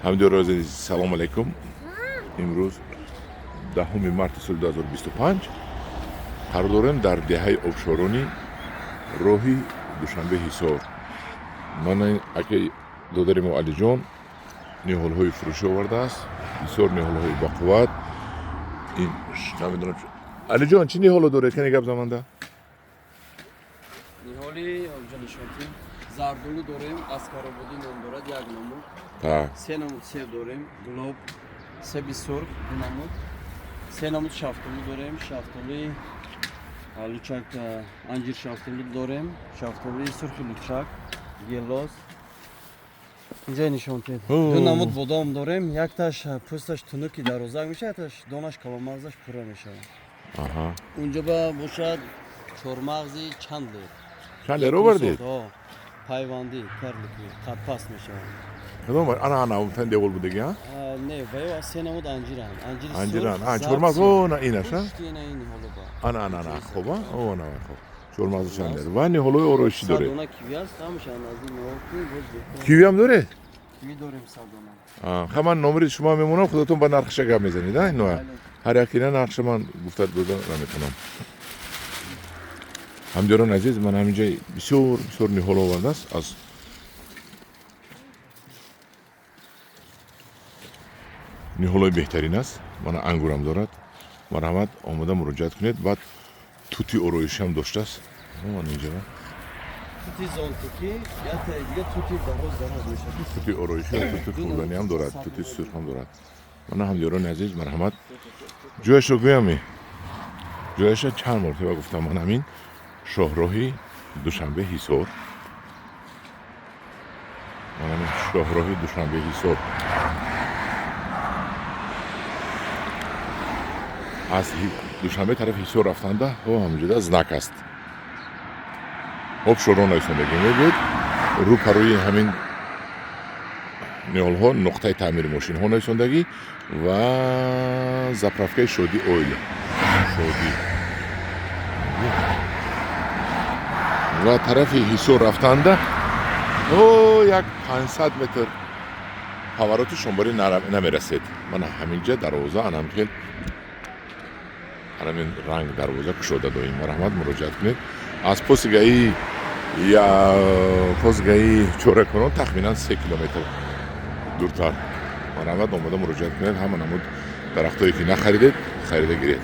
Ҳамдиёри азиз, салом алайкум. Имрӯз 10 марти соли 2025 қарор дорем дар деҳаи Обшорони, роҳи Душанбе Ҳисор. Мана акаи додари мо Алиҷон ниҳолҳои фурӯшӣ овардааст, бисёр ниҳолҳои бақувват. Ин намедонам, Алиҷон, чӣ ниҳоло доред? Кане гап заманда. Ниҳоли ҷанишонти зардолу дорем, аскарободӣ ном дорад, як намуд. Се намуд себ дорем, гулоб, себи сурх ду намуд, се намуд шафтолу дорем, шафтолуи лучак, анҷир шафтолу дорем, шафтолуи сурхи лучак, гелос. Инҷа нишонтед. Ду намуд бодом дорем, якташ пӯсташ тунуки дарозак мешавад, якташ донаш калонмағзаш пурра мешавад. Унҷо ба бошад чормағзи чандлер. Чандлер овардед? Пайвандӣ, карлики, қадпаст мешавад. Кадом? Ана, ана, тан девол будаги, а? Не, ваё се намуд анҷиранд. Анҷири Анҷиранд. сурх, А, чормағз, о, на инаш, а? Пушти ина ин ниҳоло ба. Ана, ана, ана, хоб, а? О, ана, хоб. Чормағзи чандлер. Ва ниҳолҳои ороишӣ Сад доред. дона киви аст, ҳамаша наздик ниҳол кунед, боз беҳтар. Кивиам доред? Киви дорем, 100 дона. Ха, ман номери шумо мемонам, худатон ба нархша гап мезанед, а? Ино Бале. ҳар як ина нархша ман гуфта дода наметавонам. Ҳамдиёрон азиз, ман ҳаминҷа бисёр бисёр ниҳол овардааст, аз ниҳолҳои беҳтарин аст. Мана ангурам дорад. Марҳамат, омода муроҷиат кунед. Баъд тути ороишиам доштааст. Ман инҷа Тути зонтикӣ, яктаи дига тути дароз дароз мешавад. Тути ороишӣ ва тути хӯрданиам дорад, тути сурхам дорад. Мана, ҳамдиёрони азиз, марҳамат. Ҷояшро гӯяме? Ҷояша чанд мартаба гуфтам. Ман ҳамин шоҳроҳи Душанбе Ҳисор, ман ҳамин шоҳроҳи Душанбе Ҳисор, аз Душанбе тарафи Ҳисор рафтанда, ҳо, ҳаминҷода знак аст, Обшорон нависондагӣ, мебиёд рӯпарӯи ҳамин ниҳолҳо нуқтаи таъмири мошинҳо нависондагӣ ва заправкаи Шодӣ Ойл, Шодӣ. Ва тарафи Ҳисор рафтанда о як 500 метр повороти шомбарӣ намерасед. Мана ҳаминҷа дарвоза, анам хел анамин ранг дарвоза кушода доим. Марҳамат, муроҷиат кунед. Аз постгаи я постгаи Чоракунон тахминан 3 километр дуртар. Марҳамат, омода муроҷиат кунед. Ҳама намуд дарахтое ки нахаридед, харида гиред.